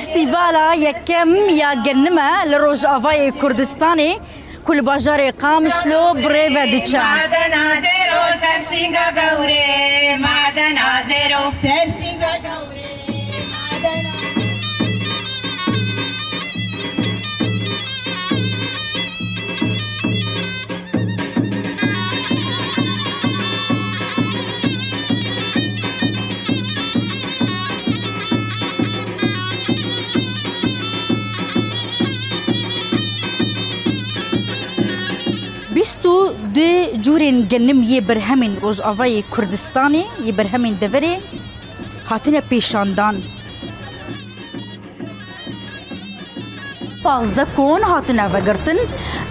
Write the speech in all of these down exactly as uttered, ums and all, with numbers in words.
Festîvala yekem ya genim e li Rojavayê Kurdistanê ku li bajarê Qamişlo bi rê ve diçe. Madena zêro, sersinga gewrê, madena zêro. Sersinga gewrê, madena. Bîst û du cûrên genim yê berhemên Rojavayê Kurdistanê, yê berhemên deverê hatine pêşandan. Pazdeh kon hatine vegirtin,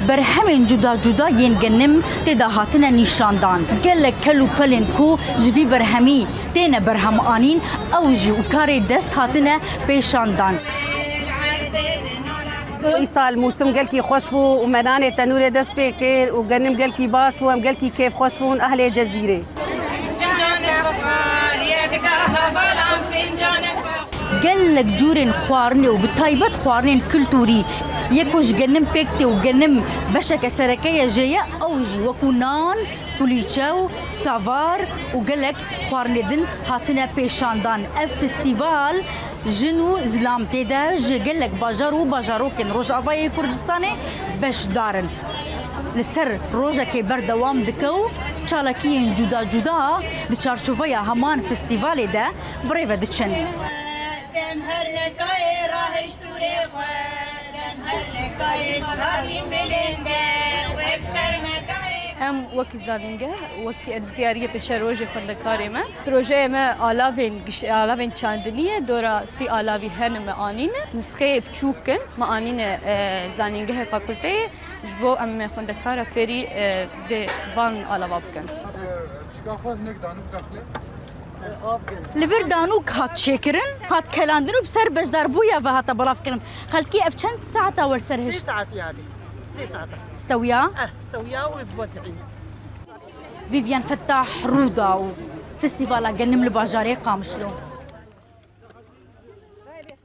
berhemên cuda cuda yên genim tê de hatine nîşandan. Gelek kel û pelên ku ji vî berhemî têne berhemanîn, ew jî û karê dest hatine pêşandan. Îsal mûsim gelkî xweş bû û me nanê tenûrê dest pê kir û genim gelkî baş bû, em gelkî kêfxweş bûn ehlê Cezîrê. Gelek cûrên xwarinê û bi taybet xwarinên kultûrî yê ku ji genim pêk tê û genim beşeke sereke ye jê ye, ew jî wekû nan, kulîçe û savar û gelek xwarinê din hatine pêşandan. Ev festîval jin û zilam tê de ji gelek bajar û bajarokên Rojavayê Kurdistanê beşdar in. Li ser rojekê berdewam dike û çalakiyên cuda cuda di çarçoveya heman festîvalê de bi rê ve diçin. Dem her nekayê rahişt û rê xwe, dem her nekayê tarî milinde, wek ser me dayê. Em wekî zanîngeh, wekî erdiziyariyê pêşerojê xwendekarê me. Projeyê me alavên giş-, alavên çandinî ye, dora sî alavî hene me anîne. Nisxeyê biçûk in, me anîne, e, zanîngehê fakulteyê. Ji bo em xwendekara fêrî, e, vê van alava bikin. Li vir danûk hat çêkirin, hat kelandin û bi ser beşdarbûya ve hate belavkirin. Xelkî ev çend saeta wer ser Sê hişt? Saet yani. Sê saet. Stewiya? Eh, stewiya û bi wezî. Vivian Fettah, Rûdaw, Festîvala Genim li bajarê Qamişlo.